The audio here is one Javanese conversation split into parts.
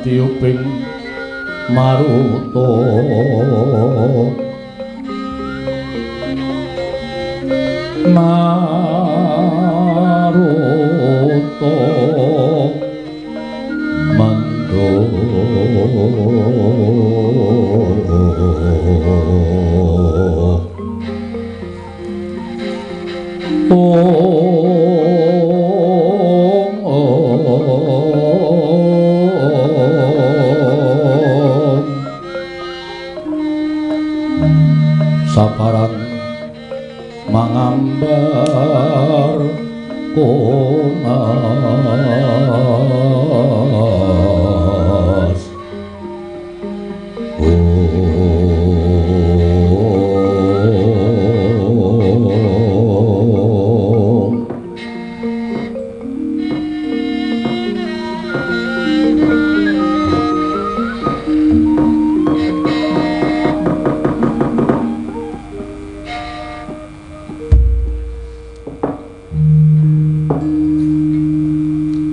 tiuping maruta maruta mendo saparan mangambar kongas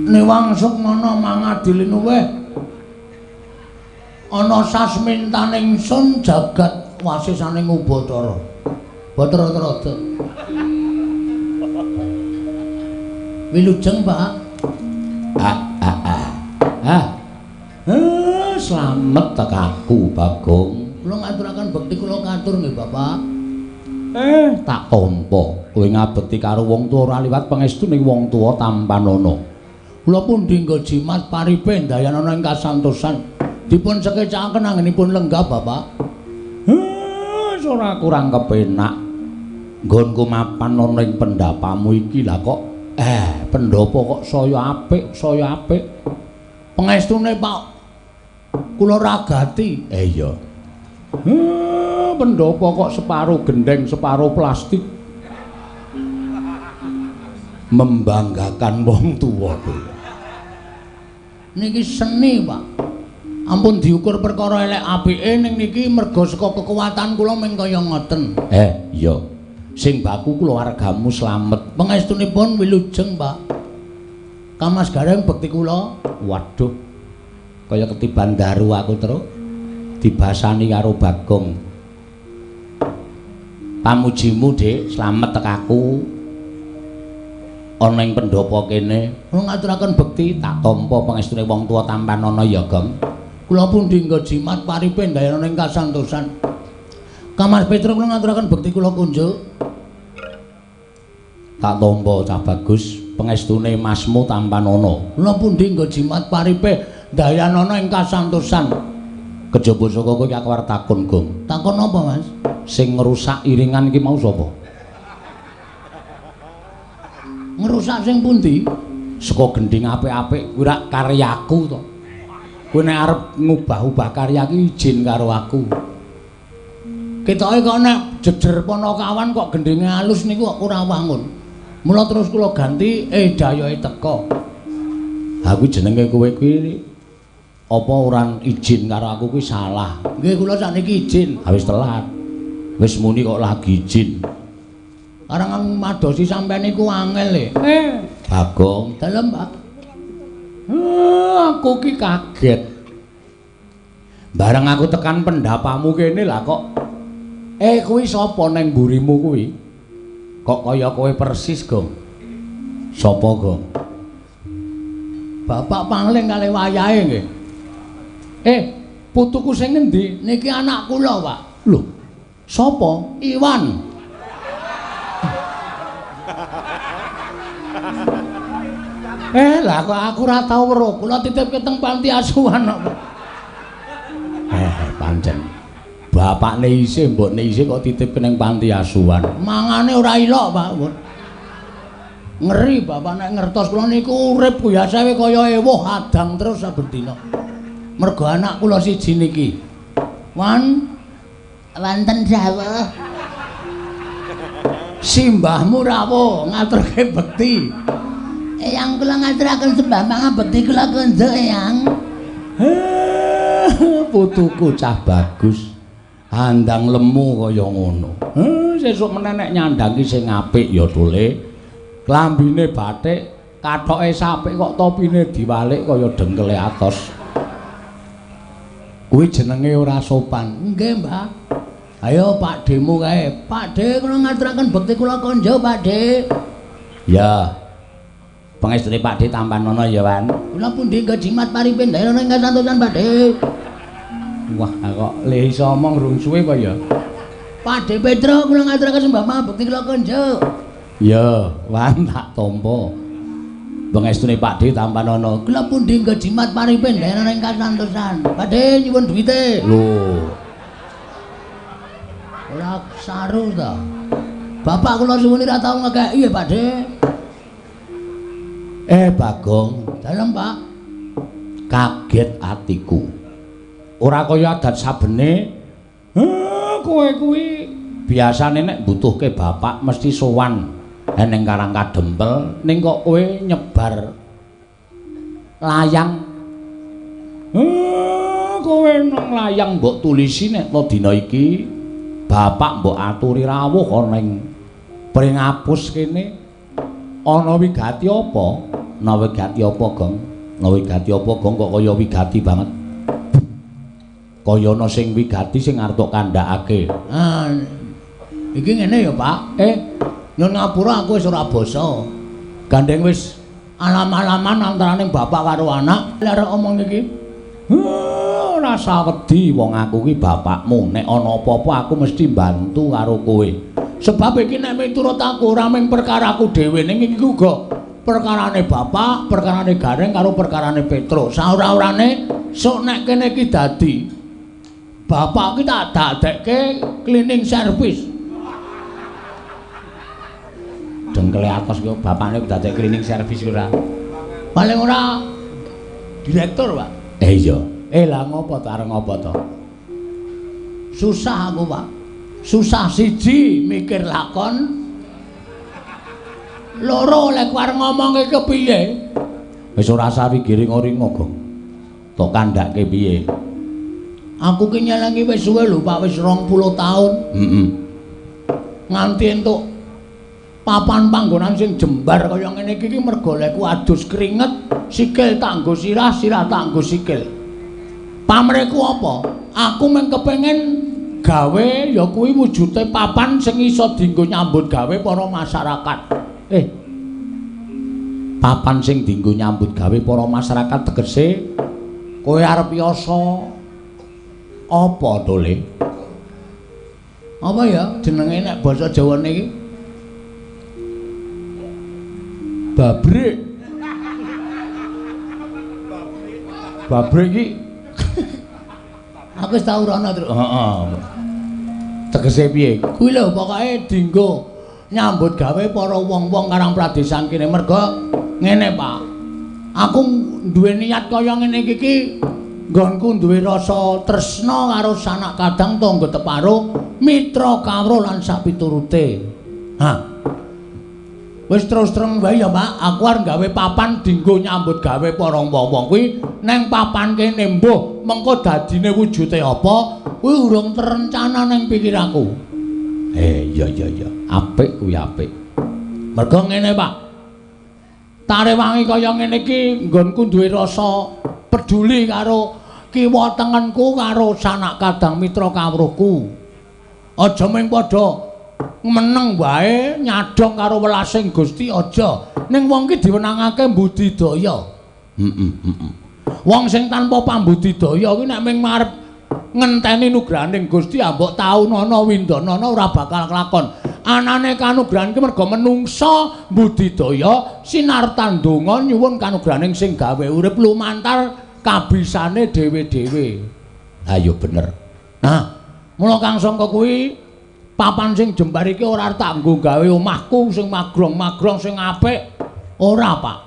Niwang sukmana mangadili luweh ana sasmintaning sun jagat wasisaning ubathara. Bathara Trada. Wilujeng, Pak. Slamet tekaku, Bagong. Kula ngaturaken bekti kula katur nggih, Bapak. Tak tampa. Kowe ngabekti karo wong tuwa ora liwat pangestuning wong tuwa tampanana. Kula pundi nggo jimat paripe ndayanana ing kasantosan. Dipun sekecakaken anggenipun lenggah, Bapak. Ora kurang kepenak. Nggonku mapan ana ing pendapamu iki lah kok. Pendhapa kok saya apik, saya apik. Pengestune, Pak, kula ragati. Iya. Pendhapa kok separo gendeng, separo plastik. Membanggakan wong tuwa kuwi. Niki seni, Pak. Ampun diukur perkara elek apike ning niki merga saka kekuatan kula ming kaya ngoten. Iya. Sing baku keluargamu slamet. Pangestunipun wilujeng, Pak. Kamas Gareng bekti kula. Waduh. Kaya ketiban daru aku terus dibasani karo Bagong. Pamujimu, Dik, slamet tekaku. Ana ing pendhapa kene. Kula ngaturaken bekti tak tampa pangestune wong tuwa tampanana ya, Gong. Kula pundi nggo jimat paripe ndayanana ing kasantosan. Kamas Petro kula ngaturaken bekti kula kunjuk. Tak tampa cah bagus pangestune masmu tampanana. Kula pundi nggo jimat paripe ndayanana ing kasantosan. Kejaba saka kowe aku arep takon, Gong. Takon apa, Mas? Sing ngrusak iringan iki mau sapa? Ngrusak sing pundi? Saka gendhing apik-apik kuwi rak karyaku to. Kowe nek arep ngubah-ubah karya ki izin karo aku. Ketoke kok nek jejer Panakawan kok gendhinge alus niku kok ora wangun. Mula terus kula ganti dayohe teka. Ha kuwi jenenge kowe kuwi apa ora izin karo aku kuwi salah. Nggih kula sakniki izin. Ha wis telat. Wis muni kok lagi izin. Karang madosi sampean niku angel e. Bagong, dalem, Pak. Aku ki kaget. Bareng aku tekan pendapamu kene lah kok. Kuwi sapa nang mburimu kuwi? Kok kaya kowe persis, Gong? Sapa, Gong? Bapak pangling kalih wayahe nggih. Putuku sing ngendi? Niki anak kula, Pak. Lho, sapa? Iwan. Lah kok aku ora tau weruh. Kula titipke teng panti asuhan kok. Pancen. Bapakne isih, mbokne isih kok titipke ning panti asuhan. Mangane ora ilok, Pak. Ngeri bapak nek ngertos kula niku urip biasae kaya ewuh adang terus saben dina. Mergo anak kula siji niki. Wan wonten dawuh. Simbahmu rawuh ngaturke bekti. Eyang kula ngaturaken sembah pangabekti kula kunjuk, Eyang. Putuku cah bagus. Andang lemu kaya ngono. Sesuk meneh nek nyandang ki sing apik ya, Tule. Klambine batik, kathoke sapik kok topine diwalik kaya dengkele atos. Kuwi jenenge ora sopan. Nggih, Mbah. Ayo Pak Demu kae. Pak De kula ngaturaken bekti kula konjo, Pak De. Ya. Pangestune Pak De tampanono ya, Wan. Kula pundi nggo jimat paripin dayono ingkang santosan, Pak De. Wah, kok le iso omong rung suwe apa ya? Pak De Petro kula ngaturaken sembah bekti kula konjo. Ya, Wan tak tampa. Pangestune Pak De tampanono. Kula pundi nggo jimat paripin dayono ingkang santosan. Pak De nyuwun duwite. Lho. Ora saru ta. Bapak kula suwun ora tau ngekeki ya, Pak De. Bagong, dalem Pak. Kaget atiku. Ora kaya adat sabene. Kowe kuwi biasane nek mbutuhke bapak mesti sowan ning Karang Kadempel, ning kok kowe nyebar layang. Kowe nang layang mbok tulisi nek to dina iki bapak mbok aturi rawuh ana ing Pringapus kene. Ana wigati apa? Ana wigati apa, Gong? Ana wigati apa, Gong? Kok kaya wigati banget? Kaya ana sing wigati sing arep tok kandhakake. Ah, iki ngene ya, Pak. Nyun ngapura aku wis ora basa. Gandeng wis alam-alaman antarane bapak karo anak. Lha arep omong iki. Ora sawedi wong aku ki bapakmu. Nek ana apa-apa aku mesti mbantu karo kowe. Sebab iki nek miturut aku ora mung perkaraku dhewe, ning iki uga perkarane bapak, perkarane Gareng karo perkarane Petro. Saora-orane sok nek kene iki dadi bapak ki tak dadekke cleaning service. Dengkele atos kok bapakne dadekke cleaning service ora. Paling ora direktur, Pak. Iya. Lah ngopo to arep ngopo to? Susah aku, Pak. Susah siji mikir lakon. Loro lek arep ngomongke kepiye? Wis ora usah wigiring-ringo, Gong. Tok kandhake piye? Aku ki nyelengi wis suwe lho, Pak, wis 20 taun. Heeh. Nganti entuk papan panggonan sing jembar kaya ngene iki ki mergo lekku adus keringet, sikil tak nggo sirah, sirah tak nggo sikil. Pamrihku apa? Aku mung kepengin gawe ya kuwi wujude papan sing iso dienggo nyambut gawe para masyarakat. Papan sing dienggo nyambut gawe para masyarakat tegese kowe arep yasa apa to, Le? Apa ya jenenge nek basa Jawane iki? Babrik. Babrik iki aku wis tau rono, Truk. Heeh. Tegese piye? Kuwi lho pokoke dienggo nyambut gawe para wong-wong Karang Pradesan kene. Mergo ngene, Pak. Aku duwe niat kaya ngene iki ki nggonku duwe rasa tresna karo sanak kadang tangga teparo, mitra kawruh lan sapiturute. Ha. Wis terus terang wae ya, Pak, aku arep gawe papan dienggo nyambut gawe para wong-wong kuwi neng papan kene mbuh mengko dadine wujude apa kuwi urung terencana neng pikiranku. Iya iya iya, apik kuwi apik. Mergo ngene, Pak. Tarewangi kaya ngene iki nggonku duwe rasa peduli karo kiwa tengenku karo sanak kadang mitra kawruhku. Aja mung padha meneng wae nyadong karo welasing Gusti aja. Ning wong ki diwenangake mbudidaya. Heeh, heeh. Wong sing tanpa pambudidaya kuwi nek mung marep ngenteni nugrahaning Gusti ambok taunana windanana ora bakal kelakon. Anane kanugrahan ki merga menungsa mbudidaya sinartan donga nyuwun kanugrahaning sing gawe urip lumantar kabisane dhewe-dhewe. Ha ya bener. Nah, mula kang sangka kuwi papan sing jembar iki ora tak nggo gawe omahku sing magrong-magrong sing apik. Ora, Pak.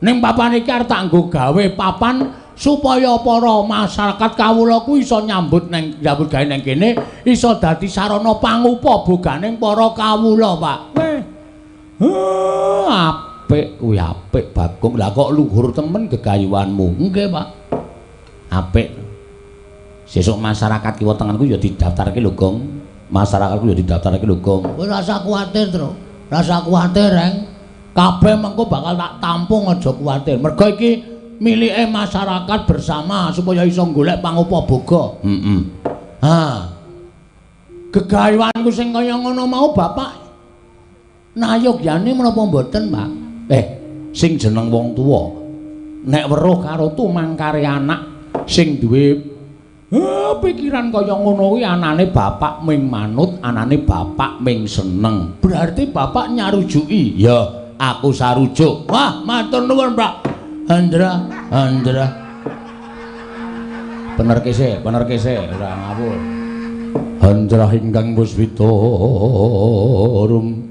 Ning papan iki arep tak nggo gawe papan supaya para masyarakat kawula ku iso nyambut neng nyambut gawe neng kene, iso dadi sarana pangupa boganing para kawula, Pak. Weh. Apik kuwi apik, Bagong. Lah kok luhur temen gegayuhanmu. Nggih, Pak. Apik. Sesuk masyarakat kiwa tengenku ya didaftarke lho, Gong. Masyarakatku ya didaftarke lho, Gong. Kowe rasa kuwatir, Tru. Rasa kuwatir, Reng. Kabeh mengko bakal tak tampung, aja kuwatir. Mergo iki milike masyarakat bersama supaya iso golek pangupaboga. Heeh. Ha. Gegayuhanku sing kaya ngono mau bapak nayogyane menapa mboten, Pak? Sing jeneng wong tuwa nek weruh karo tumangkare anak sing duwe pikiran kaya ngono kuwi anane bapak ming manut, anane bapak ming seneng. Berarti bapak nyarujuki. Ya, aku sarujuk. Wah, matur nuwun, Pak. Andra, Andra. Bener kese, ora ngawur. Andra ingkang puswita rum.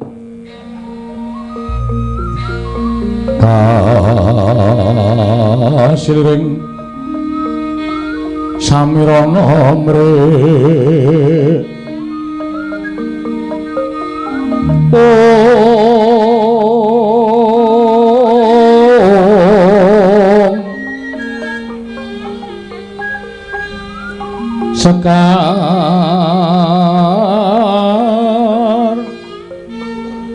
Kasiring samirana mre. Sekar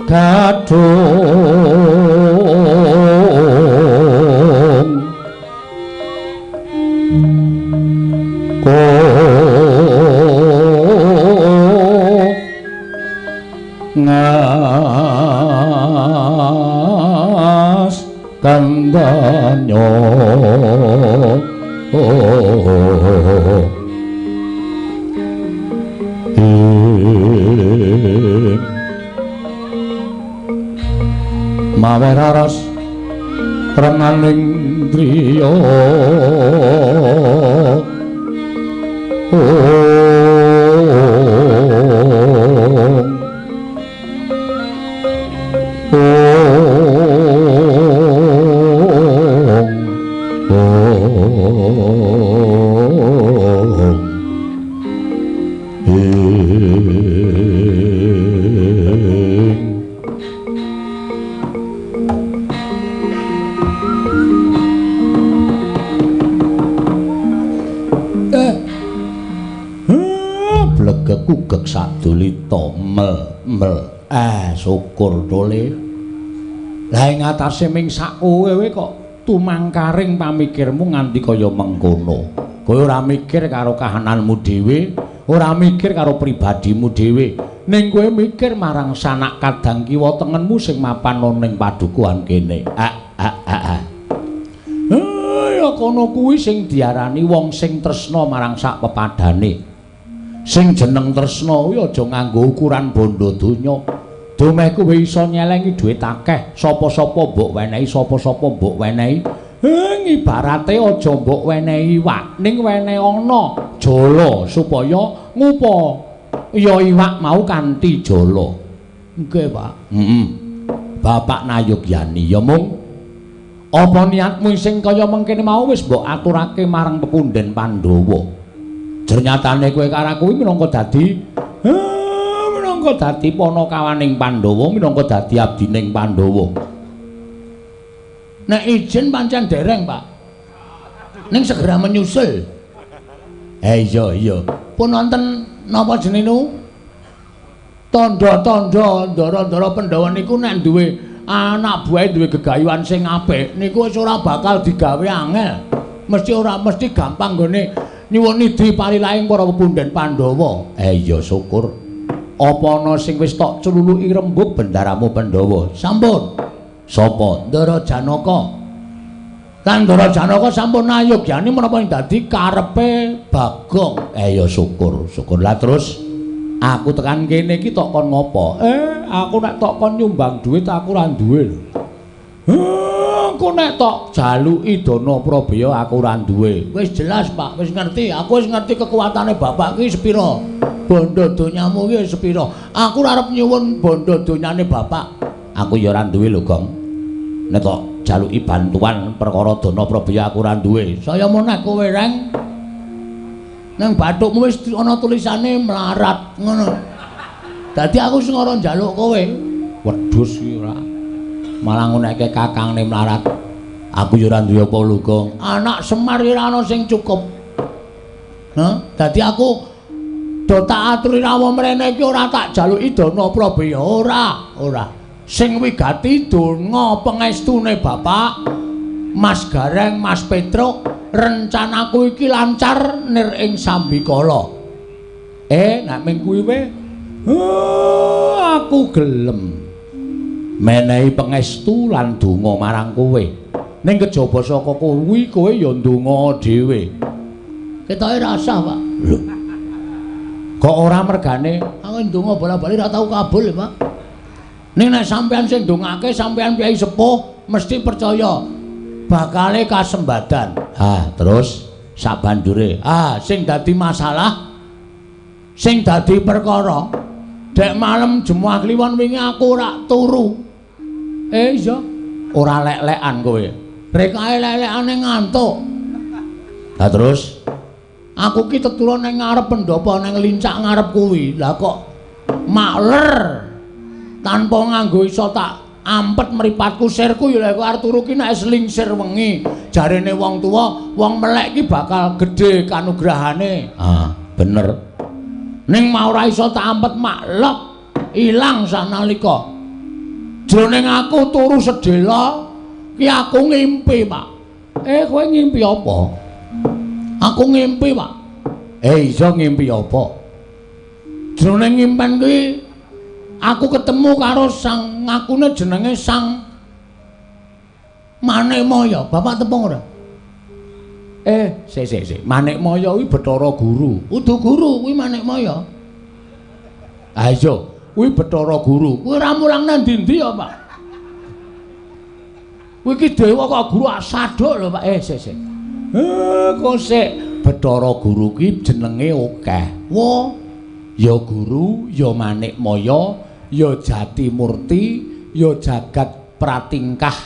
gadung ko ngas kandanyo. Mawe raras renganing driya. Kugek sadulita mel mel. Syukur dole. Lah ing atase ming sak kowe kok tumangkaring pamikirmu nganti kaya mengkono. Kowe ora mikir karo kahananmu dhewe, ora mikir karo pribadimu dhewe, ning kowe mikir marang sanak kadang kiwa tengenmu sing mapan ning padukuhan kene. Ya kono kuwi sing diarani wong sing tresna marang sak pepadane. Sing jeneng tresna kuwi aja nganggo ukuran bondo donya. Dumeh kowe iso nyelengi dhuwit akeh, sapa-sapa mbok wenehi, sapa-sapa mbok wenehi. Ibarate aja mbok wenehi iwak, ning wenehi ana jala supaya ngupa ya iwak mau kanthi jala. Nggih, Pak. Heeh. Bapak nayogyani ya mung apa niatmu sing kaya mengkene mau wis mbok aturake marang pepunden Pandhawa. Jernyatane kowe karo aku minangka dadi panakawaning Pandhawa, minangka dadi abdining Pandhawa. Nek izin pancen dereng, Pak. Ning segera menyusul. Iya iya. Pun wonten napa jenenge? Tandha-tandha ndara-ndara Pandhawa niku nek duwe anak buahe duwe gegayuhan sing apik niku wis ora bakal digawe angel. Mesti ora mesti gampang nggone nyuwun nidhi palilaing para pepunden Pandhawa. Iya syukur. Apa ana sing wis tok celuluki rembug bendaramu Pandhawa? Sampun. Sapa? Ndara Janaka. Lan Ndara Janaka sampun nayogyani menapa ing dadi karepe Bagong. Ya syukur, syukur. Lah terus aku tekan kene iki tok kon ngopo? Aku nek tok kon nyumbang dhuwit aku ora duwe lho. Aku nek tok jaluki dana prabeya aku ora duwe. Wis jelas, Pak, wis ngerti. Aku wis ngerti kekuatane bapak ki sepira. Bondo donyamu ki sepira. Aku ora arep nyuwun bondo donyane bapak. Aku ya ora duwe lho, Gong. Nek tok jaluki bantuan perkara dana prabeya aku ora duwe. Saya meneh kowe, Reng. Nang bathukmu wis ana tulisane melarat ngono. Dadi aku sing ora njaluk kowe. Wedhus ki ora. Malah nguneke kakangne melarat. Aku ya ora duwe apa lho, Gong. Anak Semar ora ana sing cukup. Hah? Dadi aku do tak aturi rawuh mrene iki ora tak jaluki dana prabeya ora, ora. Sing wigati donga pengestune bapak. Mas Gareng, Mas Petruk, rencanaku iki lancar nir ing sambikala. Nek ming kuwi we, aku gelem menehi pangestu lan donga marang kowe. Ning kejaba saka kuwi kowe ya ndonga dhewe. Ketoke rasah, Pak. Lho. Kok ora mergane? Aku ndonga bola-bali ora tau kabul, Pak. Ning nek sampean sing ndongake, sampean piyai sepuh mesti percaya bakale kasembadan. Ha, terus sabanjure, sing dadi masalah, sing dadi perkara, dek malem Jemuah Kliwon wingi aku ora turu. Iya, ora lek-lekan kowe. Rekae lek-lekane ngantuk. Lah terus aku ki tetulon ning ngarep pendopo ning lincak ngarep kuwi. Lah kok makler tanpa nganggo iso tak ampet mripatku sirku ya lek arep turu ki nek selingsir wengi. Jarene wong tuwa, wong melek ki bakal gedhe kanugrahane. Ah, bener. Ning mau ora iso tak ampet maklek ilang sanalika. Jroning aku turu sedhela ki aku ngimpi, Pak. Kowe ngimpi apa? Aku ngimpi, Pak. Iso ngimpi apa? Jroning ngimpen kuwi aku ketemu karo sang ngakune jenenge Sang Manikmaya. Bapak tepung ora? Sik sik sik. Manikmaya kuwi Bathara Guru. Udu guru kuwi Manikmaya. Ha iya, kuwi Bathara Guru. Kuwi ora mulang nang ndi-ndi ya, Pak. Kuwi iki dewa kok guru asaduk lho, Pak. Sik sik. Kok sik Bathara Guru ki jenenge akeh. Wah, ya guru, ya Manikmaya, ya Jatimurti, ya Jagat Pratingkah,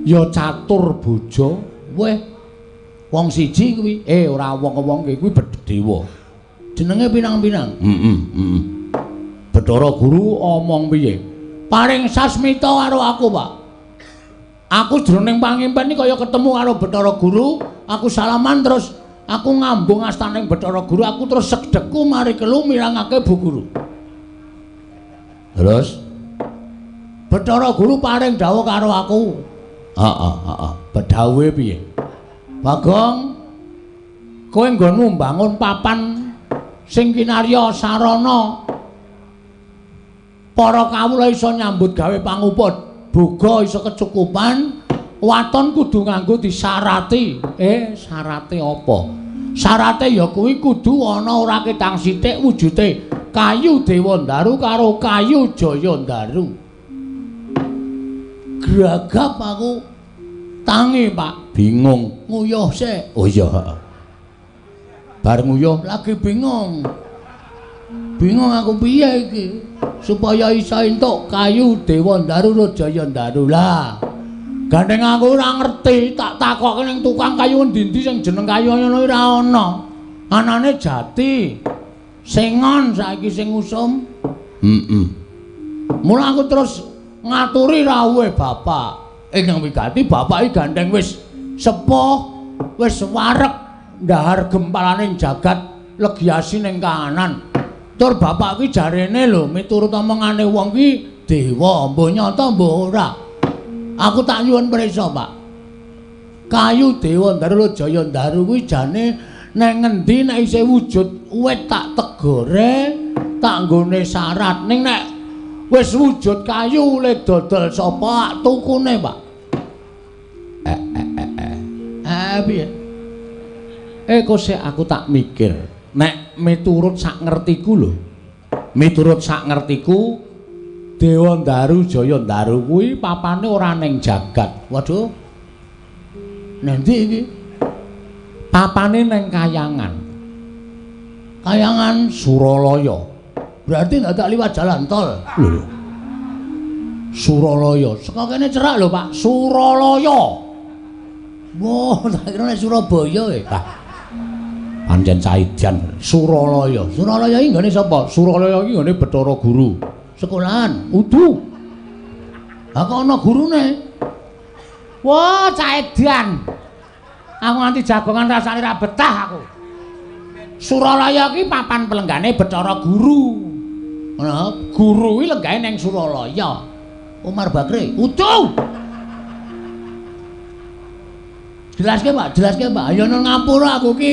ya Catur Bojo. Weh, wong siji kuwi. Ora wong-wong kuwi dewa. Jenenge pinang-pinang. Heeh, Bathara Guru omong piye? Paring sasmita karo aku, Pak. Aku jroning pangimpen iki kaya ketemu karo Bathara Guru, aku salaman terus aku ngambung astaning Bathara Guru, aku terus segdekku mari kelu mirangake Bu Guru. Terus Bathara Guru paring dawuh karo aku. Heeh, heeh. Bedhawuhe piye? Bagong, kowe nggonmu mbangun papan sing kinarya sarana para kawula iso nyambut gawe pangupa boga iso kecukupan, waton kudu nganggo disarati. Syarate apa? Syarate ya kuwi kudu ana ora ketang sithik wujude kayu Dewandaru karo kayu Jayandaru. Gragap aku tangi, Pak. Bingung. Nguyuh sik. Oh iya, heeh. Bar nguyuh lagi bingung. Bingung aku piye iki supaya iso entuk kayu Dewandaru karo Jayandaru. Lah, gandeng aku ora ngerti, tak takokke ning tukang kayu endi-endi sing jeneng kayu ngono ora ana. Anane jati. Sengon saiki sing usum. Heeh. Mula aku terus ngaturi rawuhe bapak. Ingkang wigati bapak iki gandeng wis sepuh, wis wareg ndahar gempalaning jagat legiasi ning kahanan. Tur bapak ki jarene lho miturut omongane wong ki dewa, mbuh nyata mbuh ora. Aku tak nyuwun prisa, Pak. Kayu Dewandaru Jayandaru kuwi jane nang ngendi nek isih wujud wit tak tegore, tak nggone syarat. Ning nek wis wujud kayu le dodol sapa tukune, Pak? Piye? Kok sik aku tak mikir. Nek miturut sak ngertiku lho. Miturut sak ngertiku Dewandaru Jayandaru kuwi papane ora ning jagat. Waduh. Nanti iki papane ning kayangan. Kayangan Suralaya. Berarti ndak liwat jalan tol. Lho. Suralaya. Saka kene cerak lho, Pak. Suralaya. Wah, tak kira nek Surabaya e. Pancen Saidan. Suralaya. Suralaya iki nggone sapa? Suralaya iki nggone Bathara Guru. Sekolahan. Udu. Ha kok ana gurune? Wah, Caidan. Aku nganti jagongan rasane ra betah aku. Suralaya iki papan pelenggane Bathara Guru. Ngono, guru kuwi lenggahe ning Suralaya. Umar Bakri. Udu. Jelaske, Pak, jelaske, Pak. Ayo nang ngapura aku ki.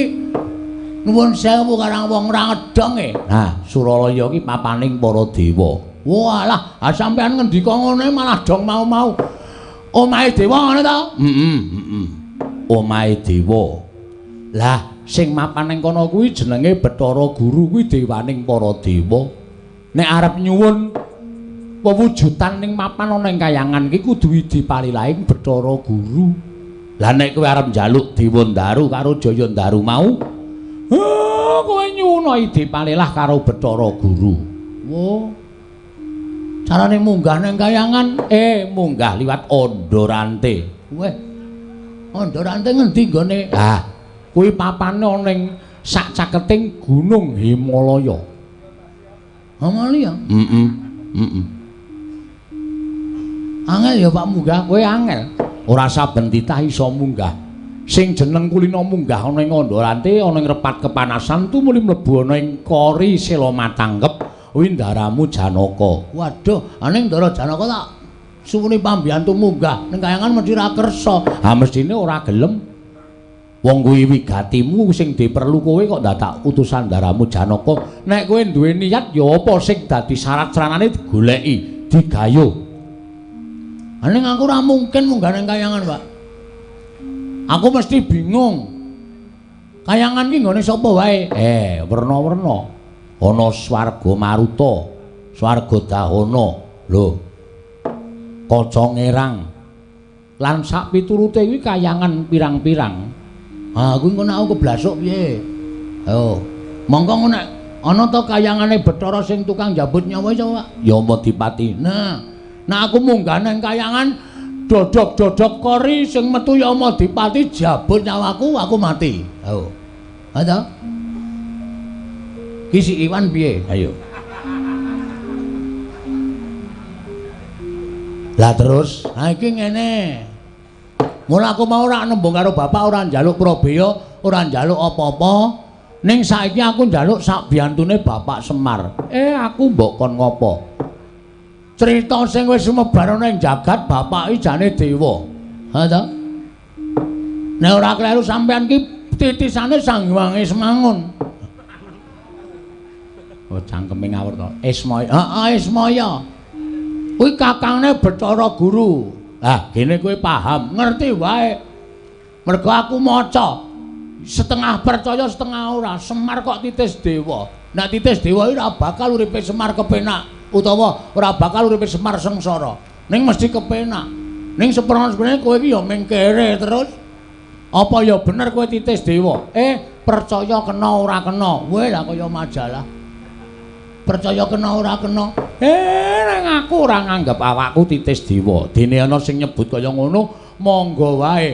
Nuwun sewu karang wong ora ngedong e. Nah, Suralaya ki papaning para dewa. Walah, ah sampean ngendika ngene malah dong mau-mau. Omahe dewa ngono to? Heeh, heeh. Omahe dewa. Lah, sing mapan ning kono kuwi jenenge Bathara Guru kuwi dewaning para dewa. Nek arep nyuwun pewujudan ning mapan ana ing kayangan ki kudu widhi palilahing Bathara Guru. Lah nek kowe arep njaluk Dewa Ndaru karo Jaya Ndaru mau, kowe nyuwun widhi palilah karo Bathara Guru. Wo. Carane munggah ning kayangan, munggah liwat Ondorante. Weh. Ondorante ngendi nggone? Ah, kuwi papane ana ing sak caketing Gunung Himalaya. Himalaya? Heeh. Heeh. Angel ya Pak munggah, kowe angel. Ora saben titah iso munggah. Sing jeneng kulina munggah ana ing Ondorante, ana ing repat kepanasan tumuli mlebu ana ing Kori Selomatangkep windaramu Janaka. Waduh, aning Ndara Janaka tak suwuni pambiyantu munggah ning kayangan mesti ra kersa. Ha mestine ora gelem. Wong kuwi wigatimu sing diperlu kowe kok dadak utusan ndaramu Janaka. Nek kowe duwe niat ya apa sing dadi syarat saranane digoleki, digayuh. Ning aku ora mungkin munggah ning kayangan, Pak. Aku mesti bingung. Kayangan ki nggone sapa wae? Werna-werna. Ana swarga Maruta, swarga Dahana, lho. Kaca Ngerang. Lan sak piturute kuwi kayangan pirang-pirang. Ah, kuwi engko nek aku keblasuk piye? Ayo. Mongko ngono nek ana ta kayangane Bathara sing tukang njabut nyawa iso, Pak? Ya Yamadipati. Nah, nek aku munggah nang kayangan dodok-dodok kori sing metu Yamadipati jabut nyawaku, aku mati. Ayo. Ha ta? Ki si Iwan piye? Ayo. Lah terus, ha iki ngene. Mula aku mau ora nembung karo bapak, ora njaluk prabeya, ora njaluk apa-apa. Ning saiki aku njaluk sak biyantune Bapak Semar. Aku mbok kon ngopo? Crita sing wis sumebar ana ing jagat bapak iki jane dewa. Ha ta? Nek ora kleru sampean ki titisane Sang Hyang Ismangun. Oh, cangkeme ngawur to. Ismaya. Heeh, Ismaya. Kuwi kakangne Bathara Guru. Ah, gene kowe paham, ngerti wae. Mergo aku maca. Setengah percaya setengah ora. Semar kok titis dewa. Nek titis dewa iki ora bakal uripe Semar kepenak utawa ora bakal uripe Semar sengsara. Ning mesti kepenak. Ning seprono-seprone kowe iki ya ming kere terus. Apa ya bener kowe titis dewa? Percaya kena ora kena. Weh lah kaya majalah. Percaya kena ora kena. Nang aku ora nganggep awakku titis dewa. Dene ana sing nyebut kaya ngono, monggo wae.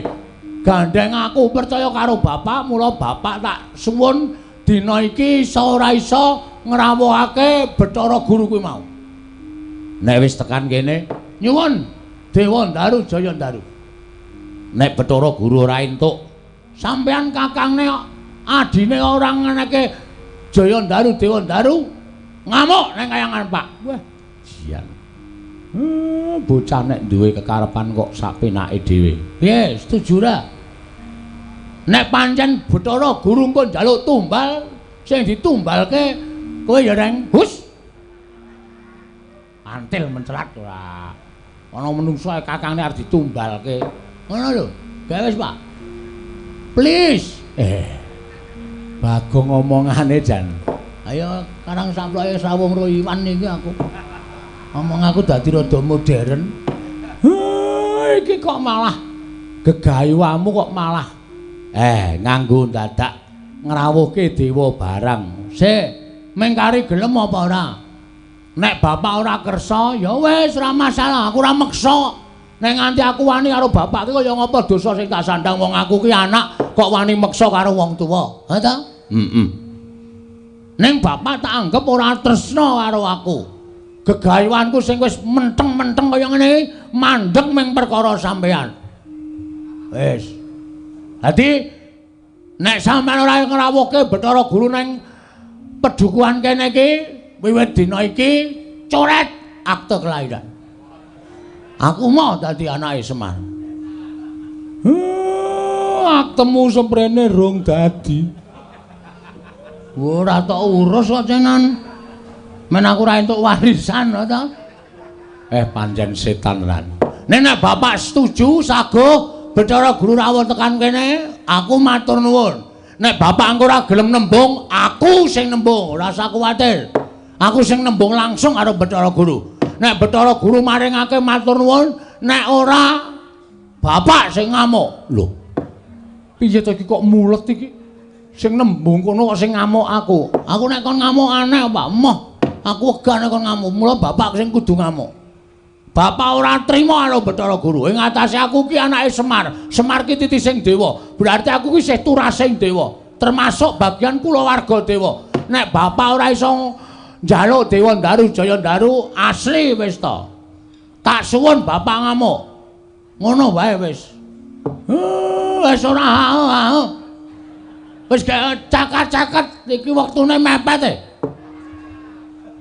Gandeng aku percaya karo bapak, mula bapak tak suwun dina iki iso ora iso ngrawuhake Bathara Guru kuwi mau. Nek wis tekan kene, nyuwun Dewa Ndaru Jaya Ndaru. Nek Bathara Guru ora entuk, sampean kakangne adine ora ngeneke Jaya Ndaru Dewa Ndaru ngamuk nang kayangan Pak. Wah, jian. Bocah nek duwe kekarepan kok sak penake dhewe. Piye, setuju ra? Nek pancen Bathara Guru engko njaluk tumbal, sing ditumbalke kowe ya reng hus. Antil mencelat ora. Ana menungso kakangne arep ditumbalke. Ngono lho. Gawe wis, Pak. Please. Bagong omongane jan. Ayo karang samploke srawung ro Iwan iki aku. Omong aku dadi rada modern. Iki kok malah gegayuhamu kok malah nganggo dadak ngrawuhke dewa barang. Sik, mengkari gelem apa ora? Nek bapak ora kersa ya wis ora masalah, aku ora meksa. Nek nganti aku wani karo bapak ki kaya ngapa dosa sing tak sandang wong aku ki anak kok wani meksa karo wong tuwa. Ha ta? Heeh. Ning bapak tak anggap ora tresna karo aku. Gegayuhanku sing wis menteng-menteng kaya ngene iki mandeg ming perkara sampean. Wis. Dadi nek sampean ora ngrawuhke Bathara Guru ning pedukuhan kene iki wiwit dina iki coret akte kelahiran. Aku mau dadi anake Semar. Aktemu semprene rung dadi. Ora tok urus kok cenan. Men aku ora entuk warisan to. Pancen setan lan. Nek bapak setuju saguh Bathara Guru rawuh tekan kene, aku matur nuwun. Nek bapak engko ora gelem nembung, aku sing nembung, ora usah kuwatir. Aku sing nembung langsung karo Bathara Guru. Nek Bathara Guru maringake matur nuwun, nek ora bapak sing ngamuk. Lho. Piye to iki kok mulet iki? Sing nembung kono kok sing ngamuk aku. Aku nek kon ngamuk aneh, Pak. Moh, aku wegah nek kon ngamuk. Mula bapak sing kudu ngamuk. Bapak ora trima karo Bathara Guru. Ing atase aku ki anake Semar. Semar ki titising dewa. Berarti aku ki isih turasing dewa, termasuk bagian kulawarga dewa. Nek bapak ora iso njaluk Dewa Ndaru Jaya Ndaru asli wis to. Tak suwun bapak ngamuk. Ngono wae wis. Wis ora. Wis cakat-cakat iki wektune mepet e.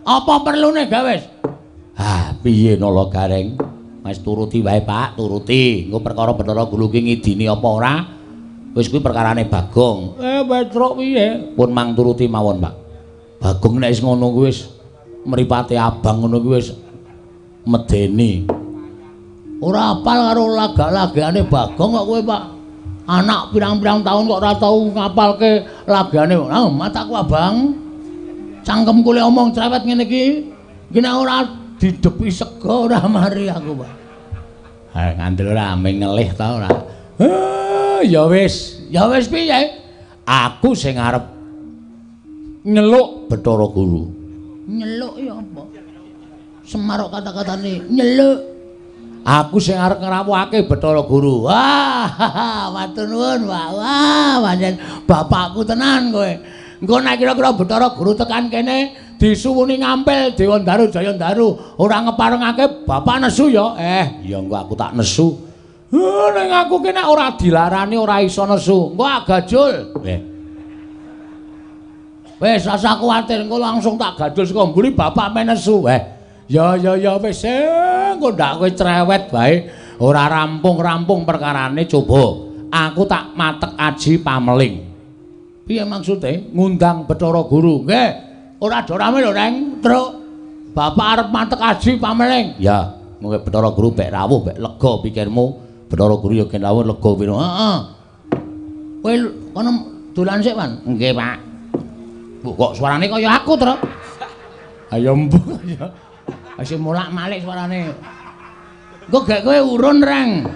Apa perlune gawe wis? Ah, piye Nala Gareng? Mas turuti wae, Pak, turuti. Engko perkara Bathara Guru ki ngidini apa ora? Wis kuwi perkarane Bagong. Petruk piye? Pun mang turuti mawon, Pak. Bagong nek wis ngono kuwi wis mripate abang ngono kuwi wis medeni. Ora apal karo lagak-lagane Bagong kok kowe, Pak. Anak pirang-pirang tahun kok ora tau ngapalke lagane. Ah, mataku abang. Cangkemku le omong cerewet ngene iki. Iki nek ora didepi sega ora mari aku, Pak. Ha ngandel ora ame ngelih ta ora. Ya wis, ya wis piye? Aku sing arep nyeluk Bathara Guru. Nyeluk ya apa? Semar kok kata-katane nyeluk. Aku sing arep ngrawuhake Bathara Guru. Wah, matur nuwun, Pak. Wah, pancen bapakku tenan kowe. Engko nek kira-kira Bathara Guru tekan kene disuwuni ngampil Dewa Ndaru Jaya Ndaru ora ngeparengake bapak nesu ya. Ya engko aku tak nesu. Ning aku ki nek ora dilarani ora iso nesu. Engko agajul. Wis rasa kuwatir engko langsung tak gajul saka mburi bapak men nesu. Ya ya ya wis engko ndak kowe cerewet wae. Ora rampung-rampung perkarane coba. Aku tak matek aji pameling. Piye maksude? Ngundang Bathara Guru. Nggih. Ora do rame lho, Reng. Truk. Bapak arep matek aji pameling. Ya, mungkin Bathara Guru bek rawuh, bek lega pikirmu. Bathara Guru ya gen rawuh lega piro. Heeh. Kowe kono dolan sik, Wan. Nggih, Pak. Bu, kok suarane kaya aku, Truk? Ayo mbuh ya. Wis molak-malik suarane. Engko gek kowe urun, Reng.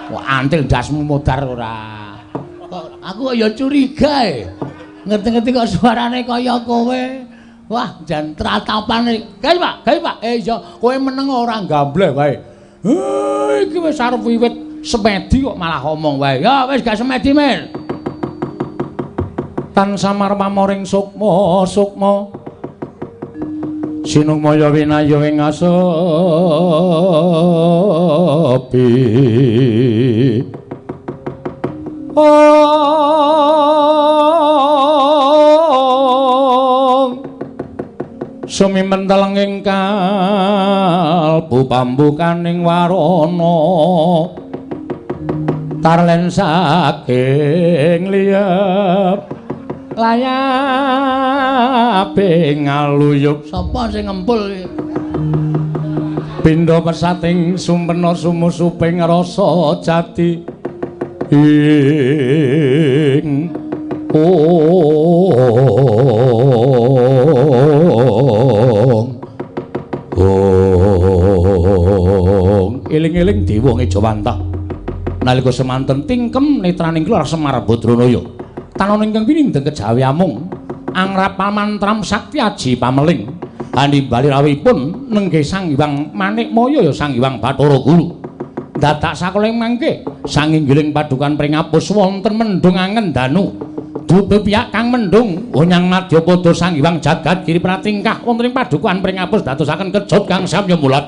Wah, antil ndasmu modar ora. Kok aku ya curiga e. Ngerti-ngerti kok suarane kaya kowe. Wah, jan tratapane. Gawe, Pak, gawe, Pak. Iya, kowe meneng ora gambleh wae. Iki wis arep wiwit semedi kok malah omong wae. Ya wis gak semedi, Mir. Tan samar pamoring sukma, sukma. Sinumaya winaya ing asepi. Sumimen telenging kalbu pambukaning warana tarlen saking liyep layape ngaluyup. Sapa sing ngempul iki? Pindha pesating sumpena sumusuping rasa jati ing ong ong. Eling-eling dewa ngejawantah nalika semanten tingkem netraning keluar Semar Badranaya tanon ingkang pinindeng kejawi amung angrap pamantram sakti aji pameling animbali rawuhipun nenggih Sang Hyang Manikmaya ya Sang Hyang Bathara Guru. Dadak sakoling mangke sanginggiling padukan pringapus wonten mendung angen danu dupe piyak kang mendung onyang madyapada Sang Hyang Jagat Giri pratingkah wonten ing padukan pringapus dadosaken kejot kang samya mulat.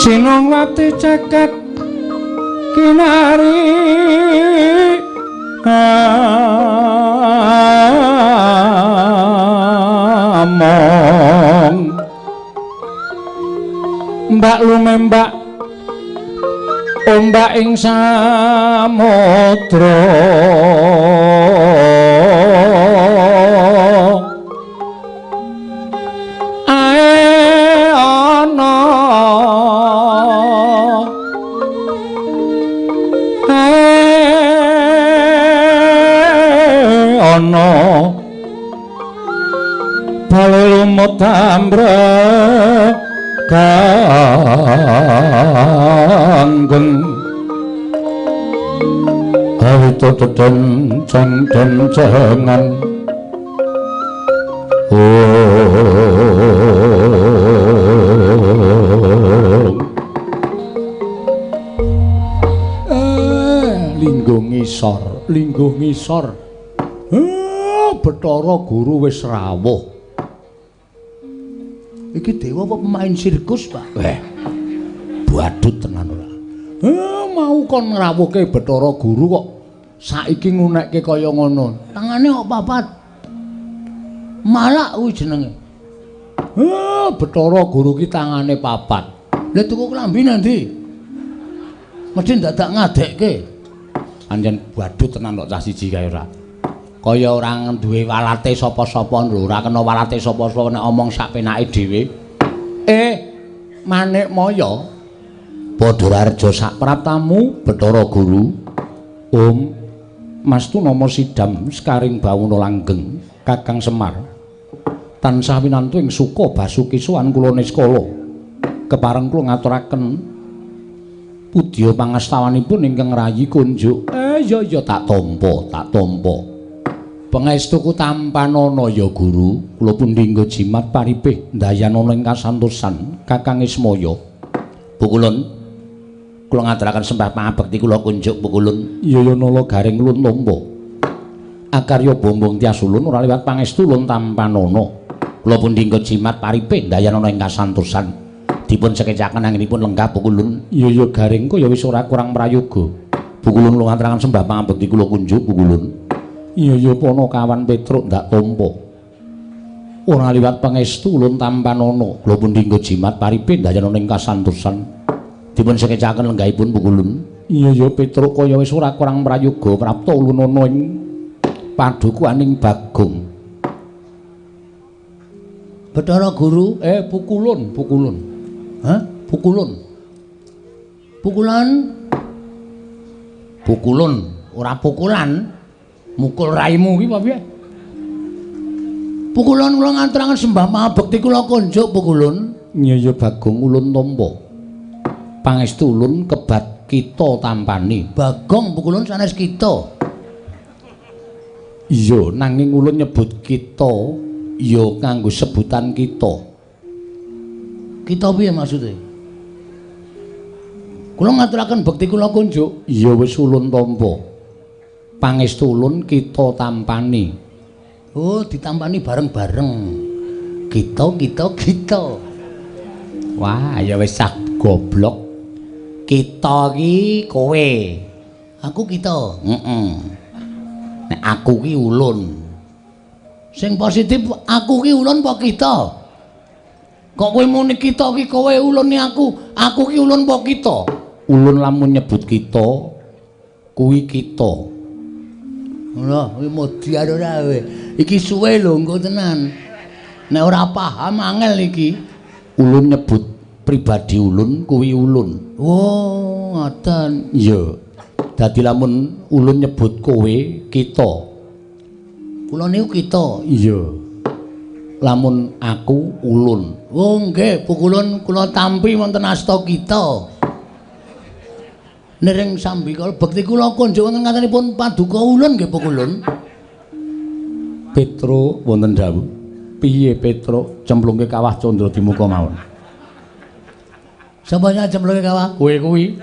Sinungwati cekek kinari among mbak lumembak ombak ing samudra ae ana ae ana bale lumut ambrek kanggeng awit teten ceng cengan lingguh ngisor, lingguh ngisor. Bathara Guru wis rawuh. Iki dewa apa pemain sirkus, Pak? Badut tenan ora. Mau kon ngrawuhke Bathara Guru kok saiki ngunekke kaya ngono. Tangane kok papat. Malak kuwi jenenge. Bathara Guru ki tangane papat. Lha tuku klambi nang ndi? Mesti dadak ngadekke. Anjen badut tenan kok cah siji kae ora. Kaya ora duwe walate sapa-sapa lho, ora kena walate sapa-sapa nek omong sak penake dhewe. Manikmaya padha rareja sak praptamu Bathara Guru. Om Mastu nama sidam sekaring bawana langgeng Kakang Semar. Tansah winantu ing suka basuki sowan kula niskala. Kepareng kula ngaturaken pudya pangastawanipun ingkang rayi kunjuk. Ya ya tak tampa, tak tampa. Pangestuku tampanana ya Guru, kula pundi nggo jimat paripih ndayanana ing kasantosan Kakang Ismaya. Pukulun kula ngaturaken sembah pangabekti kula kunjuk pukulun. Ya ya nala garing ulun tampa. Akarya bombong tias ulun ora liwat pangestu ulun tampanana. Kula pundi nggo jimat paripih ndayanana ing kasantosan. Dipun sekecaken anggenipun lenggah pukulun. Ya ya garing kaya wis ora kurang prayoga. Pukulun kula ngaturaken sembah pangabekti kula kunjuk pukulun. Iya ya Panakawan Petruk ndak tampa. Ora liwat pangestu ulun tampanana. Kula pundi nggo jimat paripih ndayanana ing kasantosan. Dipun sekecaken lenggahipun pukulun. Iya ya Petruk kaya wis ora kurang prayoga prapta ulun ana ing padukuhaning Bagong. Bathara Guru, pukulun, pukulun. Hah? Pukulun. Pukulan. Pukulun, ora pukulan. Mukul raimu ki apa piye? Pukulun kula ngaturaken sembah pangabekti kula kunjuk pukulun. Iya ya Bagong ulun tampa. Pangestu ulun kebat kita tampani. Bagong pukulun sanes kita. Iya, nanging ulun nyebut kita ya nganggo sebutan kita. Kita piye maksude? Kula ngaturaken bekti kula kunjuk. Iya wis ulun tampa. Pangestu ulun kita tampani. Oh, ditampani bareng-bareng. Kita, kita, kita. Wah, ya wis cah goblok. Kita ki kowe. Aku kita. Heeh. Nek aku ki ulun. Sing positif aku ki ulun apa kita? Kok kowe muni kita ki kowe ulun ni aku. Aku ki ulun apa kita? Ulun lamun nyebut kita kuwi kita. Lho, kuwi modiar ora kowe. Iki suwe lho engko tenan. Nek ora paham angel iki. Ulun nyebut pribadi ulun kuwi ulun. Oh, ngoten. Iya. Dadi lamun ulun nyebut kowe kita. Kula niku kita. Iya. Lamun aku ulun. Oh nggih, pukulun kula tampi wonten asta kita. Nering sambikala bekti kula kunjuk wonten ngatenipun paduka ulun nggih pukulun. Petro wonten dawuh. Piye Petro cemplungke kawah Candra Dimuka mawon. Sapa sing cemplungke kawah? Kowe kuwi.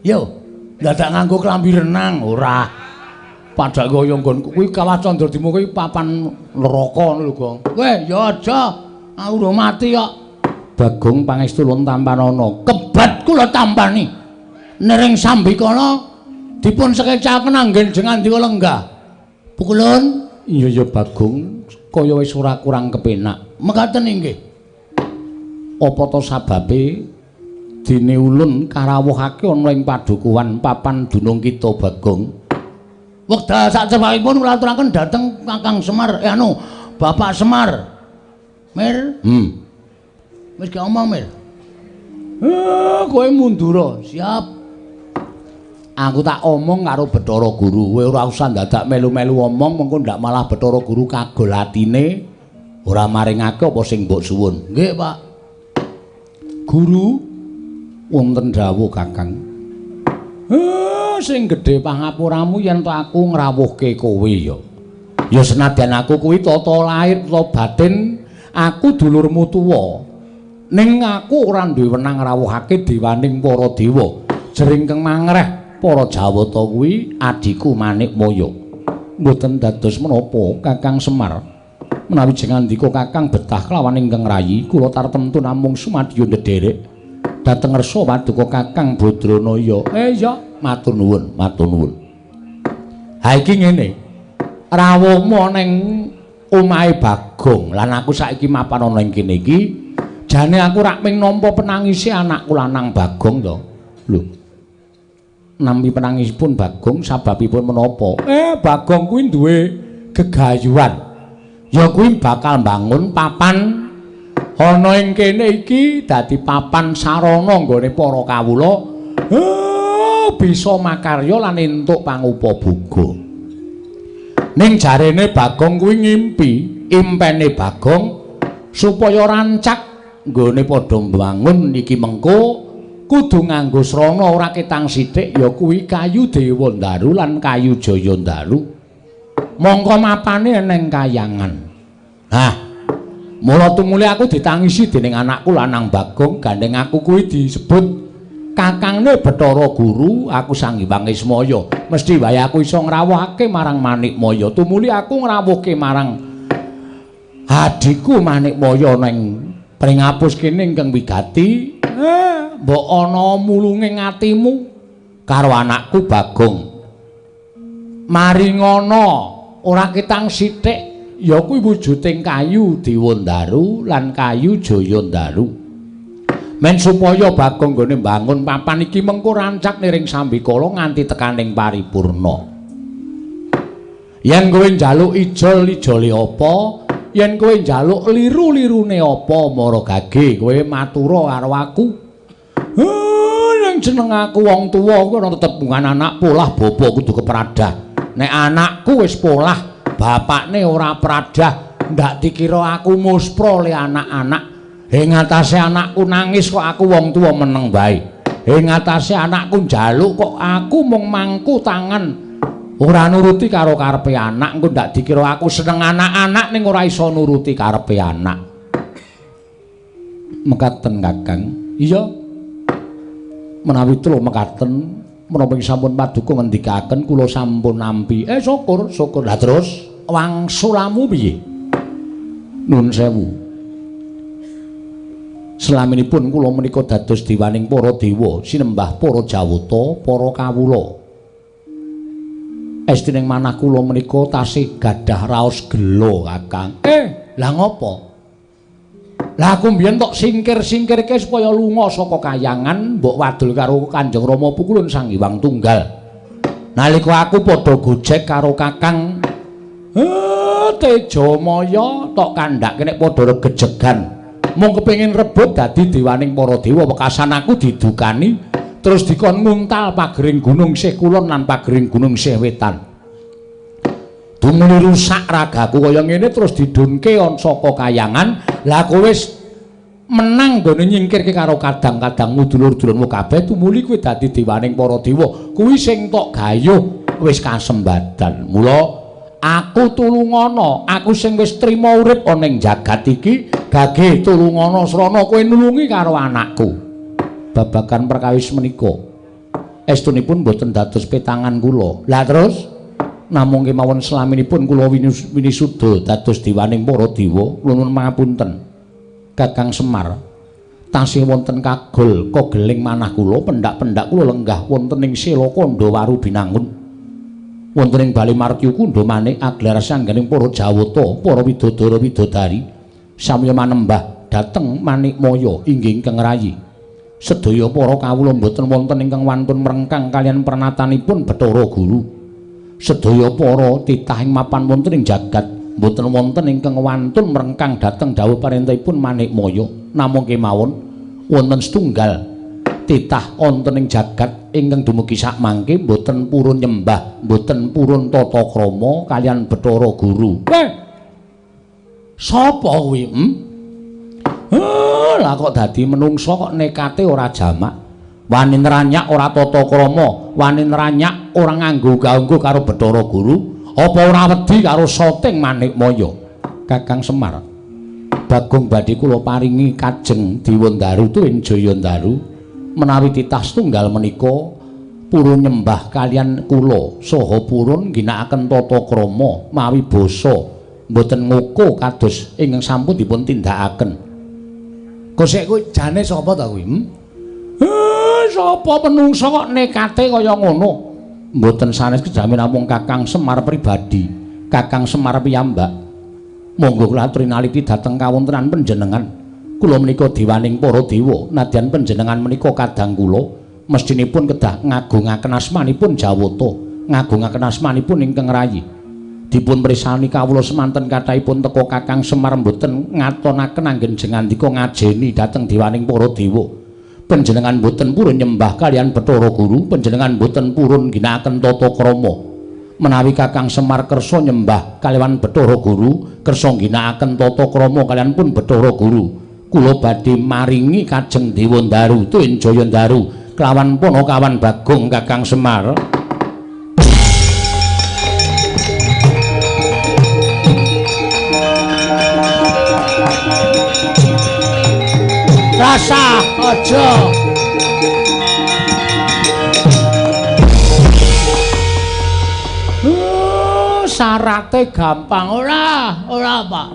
Yo, dadak nganggo klambi renang ora. Padha kaya nggon kuwi kawah Candra Dimuka iki papan neraka ngono lho, Gong. Kowe ya aja, aku urung mati kok. Bagong pangestu ulun tampanana. Kebat kula tampani. Nering sambikala dipun sekecaken anggen jengandika lenggah. Pukulun? Iya ya Bagong, kaya wis ora kurang kepenak. Mekaten inggih. Apa to sababe dene ulun karawuhake ana ing padukuhan papan dunung kita Bagong? Wekdal sacepakipun kula aturaken dhateng Kakang Semar, Bapak Semar. Mir? Wis gak omong, Mir. Kowe mundura. Siap. Aku tak omong karo Bathara Guru. Kowe ora usah dadak melu-melu omong, mengko ndak malah Bathara Guru kagol atine ora maringake apa sing mbok suwun. Nggih, Pak. Guru, wonten dawuh Kakang. Sing gedhe pangapuramu yen to aku ngrawuhke kowe ya. Ya senadyan aku kuwi tata lahir tata batin, aku dulurmu tuwa. Ning aku ora duwe wenang ngrawuhake dewaning para dewa. Jering kang mangreh para Jawata kuwi adhiku Manikmaya. Mboten dados menapa Kakang Semar. Menawi jengandika Kakang betah kelawan ingkang rayi, kula tartemtu namung sumadyo ndederek dhateng ngersa paduka Kakang Badranaya. Iya, matur nuwun, matur nuwun. Ha iki ngene. Rawuhmu ning omahe Bagong lan aku saiki mapan ana ing kene iki. Jane aku rak ming nampa penangise anakku lanang Bagong to. Lho. Nampi penangisipun Bagong sababipun menapa? Bagong kuwi duwe gegayuhan. Ya kuwi bakal mbangun papan ana ing kene iki dadi papan sarana nggone para kawula bisa makarya lan entuk pangupaboga. Ning jarene Bagong kuwi ngimpi, impene Bagong supaya rancak nggone padha mbangun iki mengko kudu nganggo srana ora ketang sithik ya kuwi kayu Dewandaru lan kayu Jayandaru. Mongko mapane eneng kayangan. Hah. Mula tumuli aku ditangisi dening anakku lanang Bagong, gandeng aku kuwi disebut kakangne Bathara Guru, aku Sang Hyang Ismaya. Mesti wae aku iso ngrawuhake marang Manikmaya. Tumuli aku ngrawuhke marang adhiku Manikmaya ning pringapus kene ingkang wigati. Mbok ana mulunge atimu karo anakku Bagong. Maringana ora ketang sithik ya kuwi wujuding kayu Dewandaru lan kayu Jayandaru. Men supaya Bagong nggone mbangun papan iki mengko rancak niring sambikala nganti tekaning paripurna. Yen kowe njaluk ijol-ijole apa, yen kowe njaluk liru-lirune apa, mara gage kowe matura karo aku. Ning jeneng aku wong tuwa kuwi ana tetembungan anak polah bapa kudu kepradah. Nek anakku wis polah, bapakne ora pradah, ndak dikira aku muspra le anak-anak. Ing atase anakku nangis kok aku wong tuwa meneng bae. Ing atase anakku njaluk kok aku mung mangku tangan ora nuruti karo karepe anak. Engko ndak dikira aku seneng anak-anak ning ora iso nuruti karepe anak. Mekaten Kakang. Iya. Menawi telu mekaten, menapa sampun paduka ngendikaken kula sampun nampi. Syukur, syukur. Lah terus wangsulamu piye? Nun sewu. Selaminipun kula menika dados dewaning para dewa, sinembah para jawata, para kawula. Estining manah kula menika tasih gadah raos gela, Kakang. Lah ngopo? Lah aku mbiyen tok singkir-singkirke supaya lunga saka kayangan, mbok wadul karo Kanjeng Rama Pukulun Sang Hyang Tunggal. Nalika aku padha gojek karo Kakang Tejamaya tok kandhake nek padha regejegan. Mung kepengin rebut dadi dewaning para dewa, wekasan aku didukani terus dikon nguntal pagering gunung sih kulon lan pagering gunung sih wetan. Tumuli rusak ragaku kaya ngene terus didunke saka kayangan. Lah kowe wis menang nggone nyingkirke karo kadang-kadangmu dulur-dulurmu kabeh, tumuli kowe dadi dewaning para dewa. Kuwi sing tok gayuh wis kasembadan. Mula aku tulungana, aku sing wis trima urip ana ing jagat iki, gage tulungana srana kowe nulungi karo anakku. Babagan perkawis menika estunipun boten dados petangan kula. Lah terus namung kemawon selaminipun kula winisuda dados dewaning para dewa, nuwun pangapunten Kakang Semar. Tasih wonten kagol kogeling manah kula, pendak-pendak kula lenggah wonten ing Sela Kandhawaru Binangun. Wonten ing Bale Martya Kundha manik aglar sangganing para Jawata, para widodara widodari samya manembah dhateng Manikmaya inggih ingkang rayi. Sedaya para kawula mboten wonten ingkang wantun mrengkang kaliyan pernatanipun Bathara Guru. Sedaya para titah ing mapan wonten ing jagat mboten wonten ingkang wantun mrengkang dhateng dawuh parentahipun Manikmaya. Namung kemawon wonten setunggal titah wonten ing jagat ingkang dumugi sakmangke mboten purun nyembah, mboten purun tata krama kaliyan Bathara Guru. Weh. Sapa kuwi? Lah kok dadi menungsa kok nekate ora jamak. Wani nranyak ora tata krama, wani nranyak ora nganggo gaunggo karo Bathara Guru, apa ora wedi karo soting Manikmaya? Kakang Semar, Bagong badhe kula paringi kajeng Dewandaru tuwin Jayandaru menawi titah setunggal menika purun nyembah kaliyan kula saha purun ngginakaken tata krama mawi basa mboten ngoko kados ingkang sampun dipun tindakaken. Kosek kuwi jane sapa ta kuwi? Sapa menungsa kok nekate kaya ngono? Mboten sanes kejamen namung Kakang Semar pribadi, Kakang Semar piyambak. Monggo kula aturi naliti dhateng kawontenan panjenengan. Kula menika dewaning para dewa, nadyan panjenengan menika kadang kula mestinipun kedah ngagungaken asmanipun Jawata, ngagungaken asmanipun ingkang rayi. Dipun pirsani kawula semanten kathahipun teka Kakang Semar mboten ngatonaken anggen jengandika ngajeni dhateng dewaning para dewa. Panjenengan mboten purun nyembah kaliyan Bathara Guru, panjenengan mboten purun ngginakaken tata krama. Menawi Kakang Semar kersa nyembah kaliyan Bathara Guru, kersa ngginakaken tata krama kaliyan pun Bathara Guru, kula badhe maringi kajeng Dewandaru tuwin Jayandaru kelawan panakawan Bagong Kakang Semar. Rasa aja. Syarate gampang ora, ora Pak.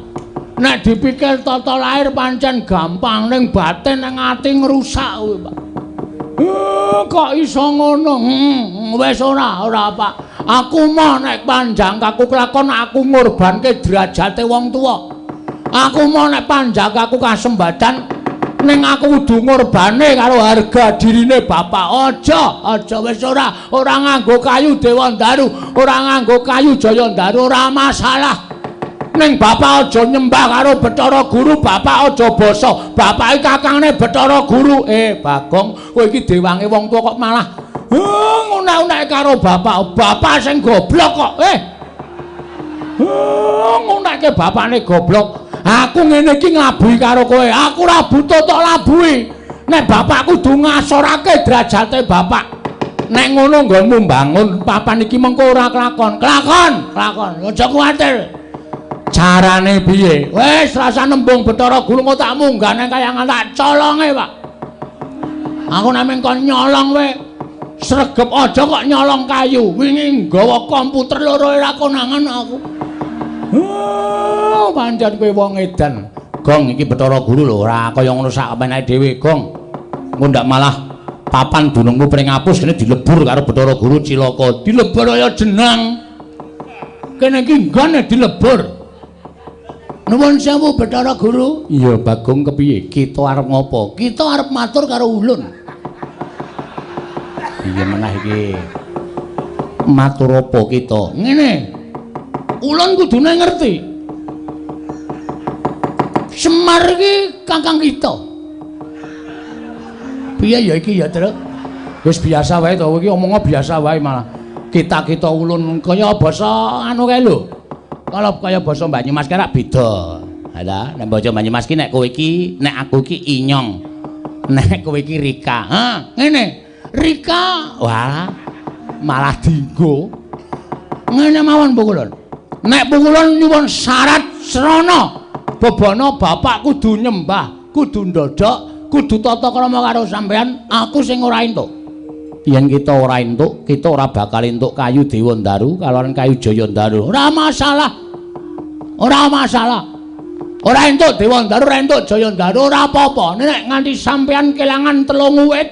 Nek dipikir tata lahir pancen gampang, ning batin nang ati ngrusak kuwi, Pak. Kok iso ngono? Wis ora, ora Pak. Aku mau nek panjang kaku kelakon aku ngorbanke derajate wong tuwa. Aku mau nek panjang kaku kasembadan ning aku kudu ngorbane karo harga dirine bapak. Aja, aja wis ora, ora nganggo kayu Dewandaru, ora nganggo kayu Jayandaru, ora masalah. Ning bapak aja nyembah karo Bathara Guru, bapak aja basa. Bapak iki kakangne Bathara Guru. Bagong, kowe iki dewange wong tuwa kok malah ngunek-unek karo bapak. Bapak sing goblok kok. Ngunekke bapakne goblok. Aku ngene iki nglabuhi karo kowe. Aku ora butuh tok labuhi. Nek bapak kudu ngasorake derajate bapak. Nek ngono nggonmu mbangun papan iki mengko ora kelakon. Kelakon, kelakon. Aja kuwatir. Carane piye? Wis rasa nembung Bathara Guru engko tak munggah nang kayangan tak colonge, Pak. Aku namung kon nyolong wae. Sregep aja kok nyolong kayu. Wingi nggawa komputer loro ora konangan aku. Oh, pancen kowe wong edan. Gong iki Bathara Guru lho ora kaya ngono sak penake dhewe, Gong. Engko ndak malah papan dunungmu pring apus kene dilebur karo Bathara Guru cilaka. Dilebur kaya jenang. Kene iki nggone dilebur. Nuwun sewu Bathara Guru. Iya, Bagong kepiye? Kita arep ngopo? Kita arep matur karo ulun. Iya menah iki. Matur apa kita? Ngene. Ulun kudune ngerti. Semar iki kakang kita. Piye ya iki ya, Truk? Wis biasa wae to, iki omongnya biasa wae malah. Kita-kita ulun kaya basa anu kae lho. Kalau kaya basa Banyumas kae rak beda. Ha nek basa Banyumas ki nek kowe iki, nek aku iki inyong. Nek kowe iki Rika. Ha, ngene. Rika, wah malah dinggo. Ngene mawon pukulun. Nek pukulun nyuwun syarat srana bebana bapak kudu nyembah, kudu ndodhok, kudu tata krama karo sampean, aku sing ora entuk. Yen kita ora entuk, kita ora bakal entuk kayu Dewandaru kalawan kayu Jayandaru. Ora masalah. Ora masalah. Ora entuk Dewandaru, ora entuk Jayandaru, ora apa-apa. Nek nganti sampean kelangan 3 wit,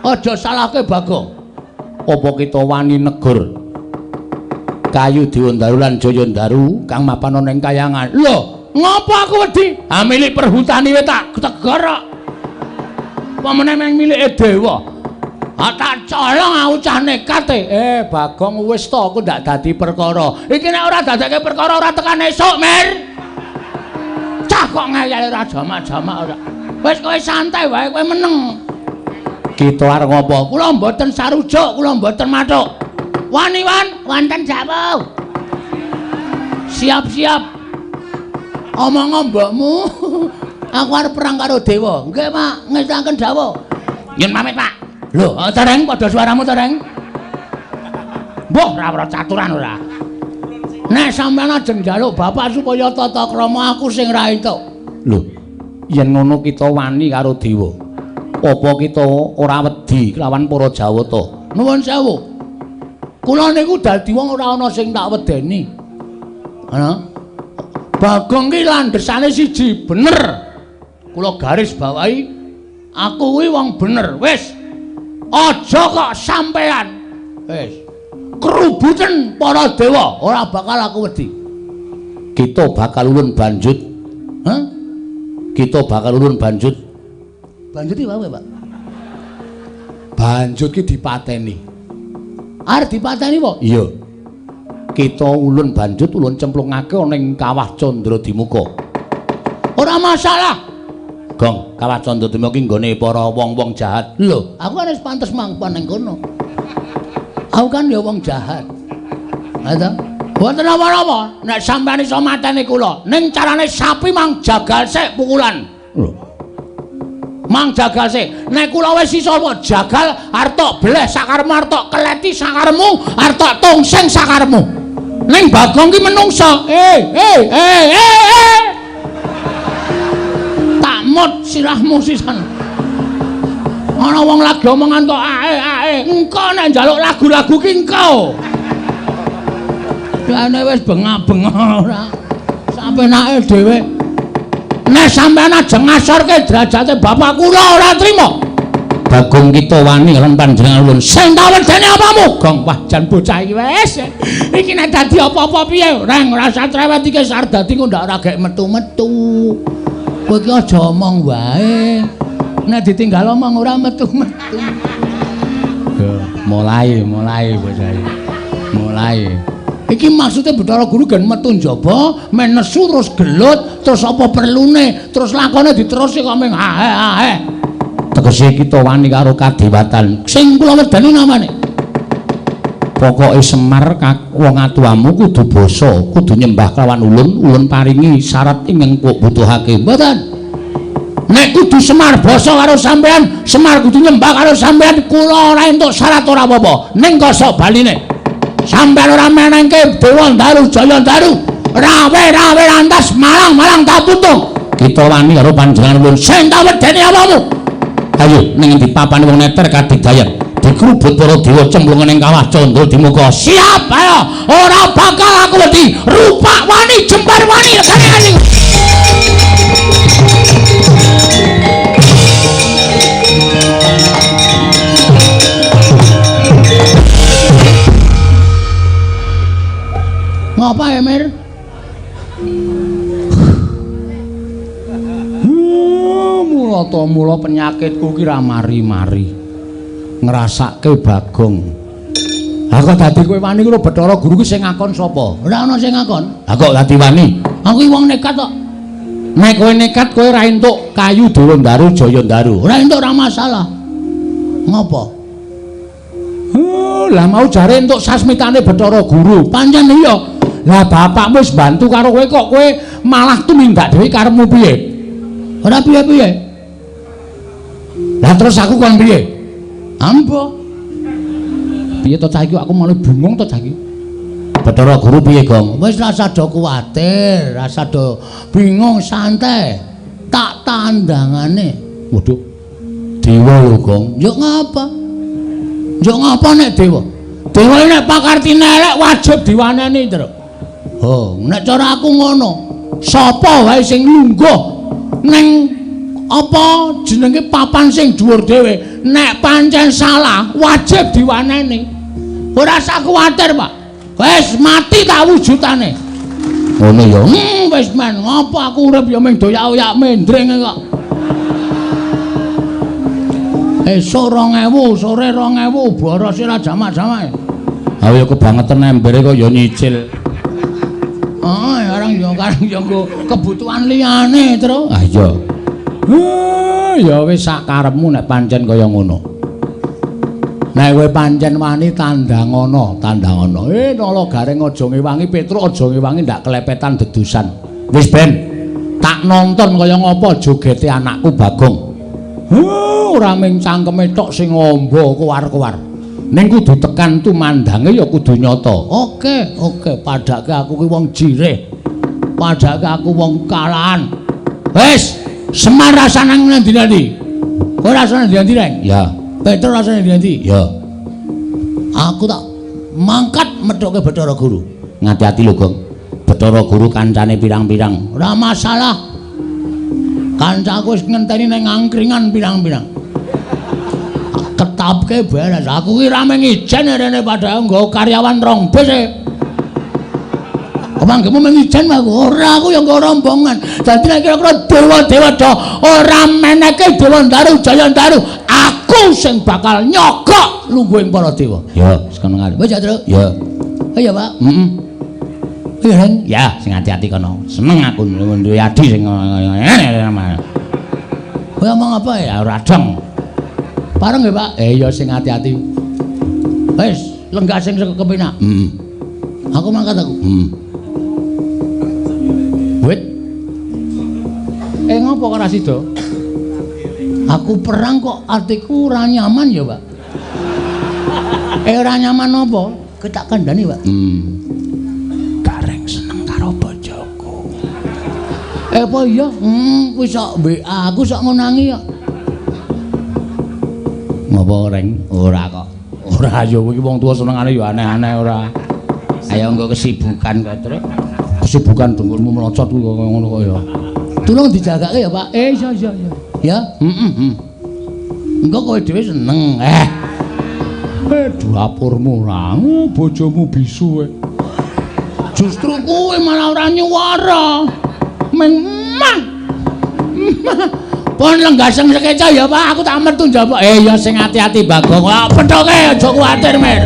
aja salahke Bagong. Apa kita wani negur kayu Dewandaru lan Jayandaru kang mapan ana ing kayangan? Lho, ngopo aku wedi? Ha milik perhutani wis tak tegur kok. Apa meneh meng milike dewa? Ha tak colong aku cah nekat e. Bagong wis to, aku ndak dadi perkara. Iki nek ora dadekke perkara ora tekan esuk, Mir. Cah kok ngeyel ora jamak-jamak ora. Wis kowe santai wae, kowe meneng. Kita arep ngopo? Kula mboten sarujuk, kula mboten mathuk. Wani wan, wonten jawab. Siap-siap. Omong mbokmu. Aku arep perang karo dewa. Nggih, Pak, ngestanken dawuh. Nyun pamit, Pak. Lho, tereng padha suaramu tereng. Mbah, ora caturan ora. Nek sampeyan ajeng njaluk bapak supaya tata krama aku sing ra entuk. Lho, yen ngono kita wani karo dewa. Apa kita ora wedi kelawan para Jawata? Nuwun sewu. Kula niku dadi wong ora ana sing tak wedeni. Ana? Bagong ki landhesane siji, bener. Kula garis bawahi aku kuwi wong bener. Wis. Aja kok sampean. Wis. Krubuten para dewa, ora bakal aku wedi. Kita bakal ulun banjut. Hah? Kita bakal ulun banjut. Banjut iki wae, Pak. Banjut ki dipateni. Arep dipateni apa? Iya. Kita ulun banjut ulun cemplungake ana ing Kawah Candradimuka. Ora masalah. Gong, Kawah Candradimuka ki nggone para wong-wong jahat. Lho, aku kan wis pantes manggon ning kono. Aku kan ya wong jahat. Ha ta? Mboten napa-napa, nek sampeyan iso mateni kula, ning carane sapi mang jagal sik pukulan. Lho. Mang jagal sik. Nek kula wis iso kok jagal arep tok bleh sakaremu, arep tok keleti sakaremu, arep tok tungsing sakaremu. Ning Bagong ki menungsa. Tak mut sirahmu sisan. Ana wong lagi omongan kok ae ae. Engko nek njaluk lagu-lagu ki engko. Jane wis bengak-bengok ora. Sampenake dhewe. Nek sampean ajeng ngasorke derajate bapak kula ora trima. Bagong kita wani lan panjenengan ulun. Sing tak wedeni apamu? Gong, wah jan bocah iki wis. Iki nek dadi apa-apa piye? Reng ora usah trewet iki arep dadi kok ndak ora gek metu-metu. Kowe iki aja omong wae. Nek ditinggal omong ora metu-metu. Mulai bocah iki. Mulai. Iki maksudnya Bathara Guru gen metu njaba, men nesu terus gelut, terus apa perlune, terus lakone diterusi kok ming hae hae. Tegese kita wani karo kadewatan. Sing kula wedeni namane. Pokoke Semar wong atuwamu kudu basa, kudu nyembah kelawan ulun, ulun paringi syarat ingkang kok butuhake. Mboten. Nek kudu Semar basa karo sampean, Semar kudu nyembah karo sampean, kula ora entuk syarat ora apa-apa. Ning kosok baline. Sampeyan ora menengke Dewandaru Jayandaru, rawe-rawe lantas malang-malang tak putung. Kita wani karo panjenengan ulun. Sing tak wedeni apamu? Ayo ning endi papane wong neter kadigdayan. Dikrubut para dewa cemplung ning Kawah Candradimuka. Siap, ayo. Ora bakal aku wedi. Rupak wani, jembar wani, legane wani. Ngapa ya, Mir? Mula to mula penyakitku ki ra mari-mari. Ngrasake Bagong. Lah kok dadi kowe wani karo Bathara Guru ki sing ngakon sapa? Ora ana sing ngakon. Lah kok dadi wani? Aku ki wong nekat kok. Nek kowe nekat kowe ora entuk kayu Dewandaru Jayandaru. Ora entuk ora masalah. Ngopo? Lah mau jare entuk sasmitane Bathara Guru. Pancen iya. Lah bapakmu wis bantu karo kowe kok kowe malah tumindak dhewe karepmu piye? Ora piye-piye. Lah terus aku kon piye? Ambo. Piye to cah iki aku malah bingung to cah iki. Bathara Guru piye, Gong? Wis rasa do kuwatir, rasa do bingung, santai. Tak tandangane. Waduh. Dewa lho, Gong. Yo ngapa? Yo ngapa nek dewa? Dewa nek pakartine elek wajib diwaneni, Tru. Oh, nek cara aku ngono. Sapa wae sing lungguh ning apa jenenge papan sing dhuwur dhewe, nek pancen salah wajib diwaneni. Ora usah kuwatir, Pak. Wis mati tak wujudane. Ngono ya. Wis men, ngopo aku urip ya mung doyak-oyak mendring kok. Esuk 2000, sore 2000, boros ora jamak-jamak. Ha ya kebangetan embere kok ya nyicil. Oh, arang ya karang ya nggo kebutuhan liyane, Tru. Ah iya. Ya wis sak karepmu nek pancen kaya ngono. Nek kowe pancen wani tandangana, tandangana. Nala Gareng aja ngewangi, Petruk aja ngewangi ndak kelepetan dedusan. Wis ben, tak nonton kaya ngapa jogete anakku Bagong. Ora mung cangkeme tok sing amba kowar-kowar. Ning kudu tekan tumandange ya kudu nyata. Oke, oke, padake aku ki wong jirih. Padake aku wong kalahan. Wis, Semar rasane nang ndi-ndi? Kowe rasane ndi-ndi, Reng? Ya. Petruk rasane ndi-ndi? Ya. Aku tak mangkat methuke Bathara Guru. Ngati-ati lho, Gong. Bathara Guru kancane pirang-pirang. Ora masalah. Kancaku wis ngenteni ning angkringan pirang-pirang. Ketapke beres. Aku ki ra mung ijen rene padahal nggawa karyawan rong bis e. Kemanggemu mung ijen aku. Ora, aku ya nggawa rombongan. Dadi nek kira-kira dewa-dewa do ora meneke Dewa Ndaru Jaya Ndaru, aku sing bakal nyogok lungguhing para dewa. Ya, wis kono ngarep. Wis ya, Truk. Ya. Iya, Pak. Heeh. Iya, Reng. Ya, sing ati-ati kono. Seneng aku duwe adi sing ngene. Kowe omong apa ya? Ora dong. Pareng nggih, Pak? Ya sing ati-ati. Wis, lenggah sing kepenak. Heeh. Aku mangkat aku. Heeh. Wit. Ngopo kok ora sida? Aku perang kok atiku ora nyaman ya, Pak. Ora nyaman apa? Kowe tak kandhani, Pak. Gareng seneng karo bojoku. Apa iya? Kuwi sok WA aku sok ngonangi kok. Ngopo, Reng? Ora kok. Ora ya kowe iki wong tuwa senengane ya aneh-aneh ora. Ayo engko kesibukan kok, Truk. Kesibukan dengkulmu melocot kuwi kok ngono kok ya. Tulung dijagake ya, Pak. Iya iya iya. Ya, heeh. Engko kowe dhewe seneng. Dapurmu ora, bojomu bisu kowe. Justru kowe malah ora nyuwara. Meng mah. Pon lenggah sing sekeca ya, Pak. Aku tak metu njaba. Ya sing ati-ati Bagong. Pethoke aja kuwatir, Mir.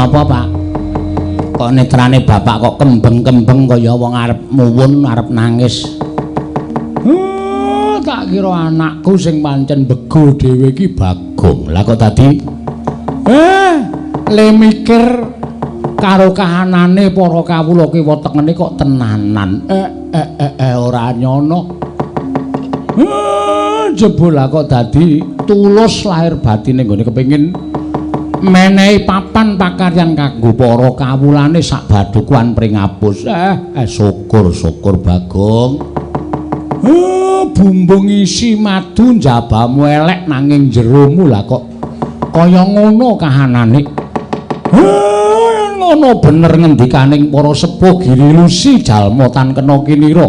Apa, Pak? Kok netrane bapak kok kembeng-kembeng kaya wong arep muwun, arep nangis. Tak kira anakku sing pancen bego dhewe iki Bagong. Lah kok dadi le mikir karo kahanane para kawula kiwa tengene kok tenanan. Ora nyono. Jebul lah kok dadi tulus lahir batine nggone kepengin menehi papan pakaryan kanggo para kawulane sak badukuan Pringapus. Syukur-syukur Bagong. Bumbung isi madu njabamu elek nanging jeromu lah kok kaya ngono kahanane. Ngono bener ngendikaning para sepuh girilusi jalma tan kena kinira.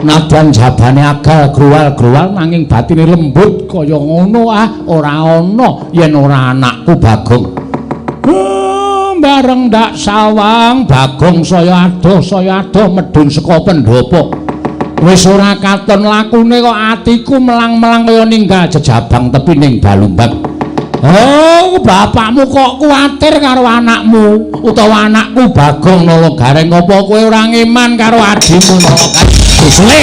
Nadyan jabane agal gruwal-gruwal nanging batine lembut kaya ngono ora ana yen ora anakku Bagong. Bareng ndak sawang Bagong saya adoh medhun saka pendhapa. Wis ora katon lakune kok atiku melang-melang kaya ninggal jejabang tepi ning balumbang. Oh, bapakmu kok kuwatir karo anakmu utawa anakku Bagong Nala Gareng, apa kowe ora ngeman karo adimu Nala Gareng? Susule.